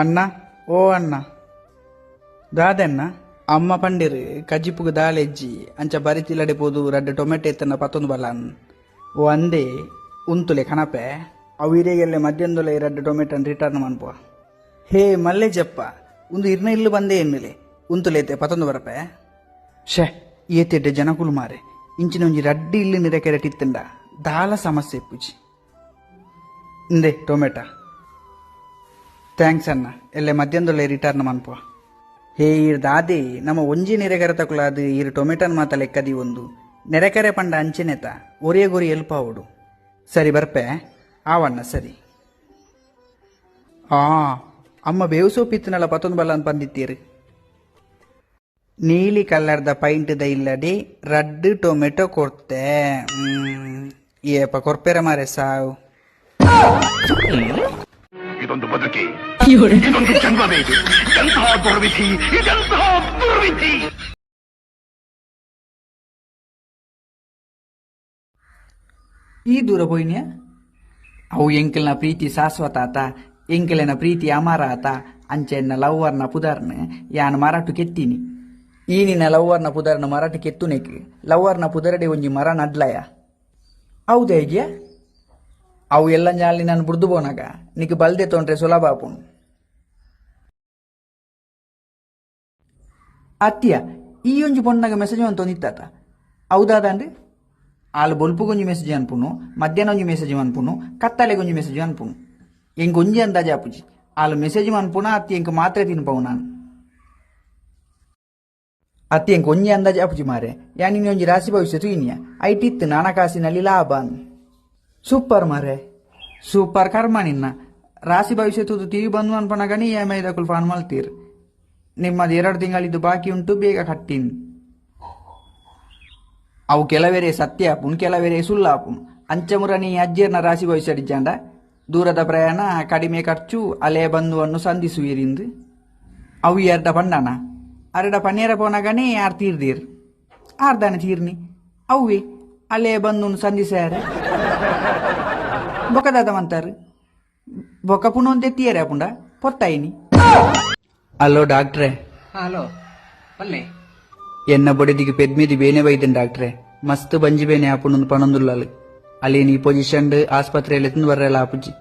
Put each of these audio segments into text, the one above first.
ಅಣ್ಣ ಓ ಅಣ್ಣ ದಾದೆಣ್ಣ ಅಮ್ಮ ಪಂಡಿರು ಕಜಿಪುಗು ದಾಲೆಜ್ಜಿ ಅಂಚ ಬರಿತಿಲ್ಲಡೆ ಪೋದು ರಡ್ಡ್ ಟೊಮೆಟೊ ಎತ್ತನ ಪತ್ತೊಂದು ಬಲಾನ್ ಓ ಅಂದೆ ಉಂತುಲೆ ಕಣಪೆ ಅವು ಇರೆಗೆಲ್ಲೆ ಮಧ್ಯಾಹ್ನದೊಲೆ ರಡ್ಡ್ ಟೊಮೆಟೊ ರಿಟರ್ನ್ ಮನ್ಪುವ ಹೇ ಮಲ್ಲೆ ಜಪ್ಪ ಉಂದು ಇರ್ನ ಇಲ್ಲು ಬಂದೇ ಎನ್ನುಲೆ ಉಂತುಲೇತೆ ಪತ್ತೊಂದು ಬರಪೆ ಶೇ ಏತೆಡ್ಡೆ ಜನಕುಲು ಮಾರೆ ಇಂಚಿನ ಒಂಜಿ ರಡ್ಡ್ ಇಲ್ಲು ನಿರೆಕೆರೆ ಟಿತ್ತಂಡ ದಾಲ ಸಮಸ್ಯೆ ಇಪ್ಪುಜಿ ಇಂದೆ ಟೊಮೆಟೊ thanks ಅಣ್ಣ ಎಲ್ಲೆ ಮಧ್ಯಾಹ್ನದೊಲೆ ರಿಟರ್ನ್ ಮನ್ಪುವ ಹೇ ಈರ್ ದಾದೆ ನಮ್ಮ ಒಂಜಿ ನೆರೆಕರೆ ತಕುಲಾದು ಈರ್ ಟೊಮೆಟೊನ್ ಮಾತ ಲೆಕ್ಕದಿ ಒಂದು ನೆರೆಕರೆ ಪಂಡ ಅಂಚೆನೆತ ಒರಿಯಗೊರಿ ಎಲ್ಪ ಆವೊಡು ಸರಿ ಬರ್ಪೆ ಆವಣ್ಣ ಸರಿ ಆ ಅಮ್ಮ ಬೇವು ಸೋಪಿತ್ತನಲ್ಲ ಪತ್ತೊಂದು ಬಲ್ಲ ಅಂತ ಬಂದಿತ್ತೀರಿ ನೀಲಿ ಕಲರ್ದ ಪೈಂಟ್ದ ಇಲ್ಲಡಿ ರಡ್ಡ್ ಟೊಮೆಟೊ ಕೊರ್ತೆ ಏಪ ಕೊರ್ಪೆರ ಮಾರೆ ಸಾವು. ಇದೊಂದು ಬದುಕಿ, ಇದೊಂದು ಜನ್ಮವೇ ಇದು. ಎಂತಹ ದುರ್ವಿಧಿ, ಇದೆಂತಹ ದುರ್ವಿಧಿ! ಈ ದೂರ ಪೋಯಿನ್ಯಾ ಅವು ಎಂಕಲ್ನ ಪ್ರೀತಿ ಶಾಶ್ವತ ಆತ, ಎಂಕಲೆನ ಪ್ರೀತಿ ಅಮರ ಆತ. ಅಂಚ ಎನ್ನ ಲವ್ವರ್ನ ಪುದರ್ನ್ ಯಾನ್ ಮರಾಟು ಕೆತ್ತೀನಿ. ಈ ನಿನ್ನ ಲವ್ವರ್ನ ಪುದರ್ನ ಮರಾಟು ಕೆತ್ತುನೆಕ್ ಲವ್ವರ್ನ ಪುದರಡೆ ಒಂಜಿ ಮರ ನಡ್ಲಯ. ಹೌದಾ ಹೇಗ್ಯಾ? ಅವು ಎಲ್ಲ ಜಾಲಿ ನಾನು ಬುಡ್ದು ಪೋನಾಗ ನಿಕ್ ಬಲ್ದೆ ತೊಂಡ್ರೆ ಸುಲಭ ಆಪುಂಡು. ಅತ್ತಿಯ ಈ ಒಂಜಿ ಪೊಣ್ಣಗ ಮೆಸೇಜ್ ಅಂತೊಂದಿತ್ತಾತ ಹೌದಾದಂಡ್ ಆಲ್ ಬೊಲ್ಪುಗೊಂಜಿ ಮೆಸೇಜ್ ಅನ್ಪುನು, ಮಧ್ಯಾಹ್ನ ಒಂಜಿ ಮೆಸೇಜ್ ಅನ್ಪುನು, ಕತ್ತಲೆಗೊಂಜಿ ಮೆಸೇಜ್ ಅನ್ಪುನು. ಎಂಕ್ ಒಂಜಿ ಅಂದಾಜು ಆಪುಜಿ, ಆಲ್ ಮೆಸೇಜ್ ಮನ್ಪುನ ಅತ್ತಿ ಎಂಕ್ ಮಾತ್ರೆ ತಿನ್ಪವು ನಾನು. ಅತ್ತಿ ಎಂಕ್ ಒಂಜಿ ಅಂದಾಜು ಆಪುಜಿ ಮಾರೆ. ಯಾನ್ ಇನಿ ಒಂಜಿ ರಾಶಿ ಭವಿಷ್ಯ ತೂಯಿನಿಯ, ಐಟ್ ಇತ್ತು ಹಣಕಾಸಿನಲ್ಲಿ ಲಾಭ. ಸೂಪರ್ ಮಾರೆ, ಸೂಪರ್. ಕರ್ಮ ನಿನ್ನ ರಾಶಿ ಭವಿಷ್ಯ ತೂದು ತಿರಿ ಬಂದು ಅನ್ಪನಗನಿ ಇ ಎಮ್ I ದಕುಲು ಫಾನ್ ಮಲ್ತೀರ್, ನಿಮ್ಮದು 2 ತಿಂಗಳಿದ್ದು ಬಾಕಿ ಉಂಟು, ಬೇಗ ಕಟ್ಟಿನ್. ಅವು ಕೆಲವೆರೆ ಸತ್ಯ ಆಪುನು, ಕೆಲವೆರೆ ಸುಳ್ಳು ಆಪುನು. ಅಂಚಮುರನಿ ಅಜ್ಜಿಯರ್ನ ರಾಶಿ ಭವಿಷ್ಯ ಡಿಜಾಂಡ ದೂರದ ಪ್ರಯಾಣ, ಕಡಿಮೆ ಖರ್ಚು, ಅಲೆ ಬಂಧುವನ್ನು ಸಂಧಿಸುವಿರಿಂದು. ಅವು ಎರಡ ಪಂಡನ ಅರೆಡ ಪನ್ನೇರ ಪೋನಗನೇ ಯಾರು ತೀರ್ದೀರ್ ಆರ್ದಾನೆ ತೀರ್ನಿ ಅವ್ವೆ ಅಲೆ ಬಂಧುನು ಸಂಧಿಸ್ಯಾರ ಬೊಕದಾದ ಮಂತಾರು ಬೊಕ ಪುನೊಂದೆ ತೀಯರೆ ಆಪುಂಡ ಪೊತ್ತಾಯಿನಿ. ಹಲೋ ಡಾಕ್ಟ್ರೆ. ಹಲೋ, ಪಲ್ಲೆ. ಎನ್ನ ಬೊಡೆದಿಗೆ ಪೆದ್ಮೆದಿ ಬೇನೆ ಬೈದನ್ ಡಾಕ್ಟ್ರೆ. ಮಸ್ತ್ ಬಂಜಿ ಬೇನೆ ಆಪುಂಡು ಪನೊಂದುಲ್ಲಲು. ಅಲೇನ್ ಈ ಪೊಸಿಷನ್ ಆಸ್ಪತ್ರೆಯಲ್ಲಿ ಎತ್ತುಂದು ಬರ್ರೆಲ್ಲ ಆಪುಜಿ.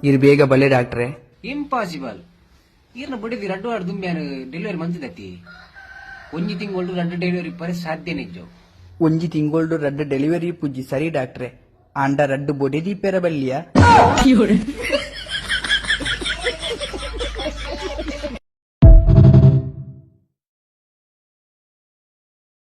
ಇರ್ ಬೇಗ ಬಲೆ ಡಾಕ್ಟ್ರೆ. ಇಂಪಾಸಿಬಲ್. ಈರ್ನ ಬುಡಿದಿ ರಡ್ಡು ವಾರ ದುಂಬ್ಯಾನು ಡೆಲಿವರಿ ಮಂತದತ್ತಿ. ಒಂಜಿ ತಿಂಗಳು ರಡ್ಡು ಡೆಲಿವರಿ ಪರೆ ಸಾಧ್ಯ ನಿಜ್ಜು. ಒಂಜಿ ತಿಂಗೊಳ್ಡು ರಡ್ಡು ಡೆಲಿವರಿ ಪುಜ್ಜಿ, ಸರಿ ಡಾಕ್ಟ್ರೆ. ಆಂಡ ರಡ್ಡು ಬೊಡೆದಿ ಪೆರ ಬಲ್ಲಿಯ.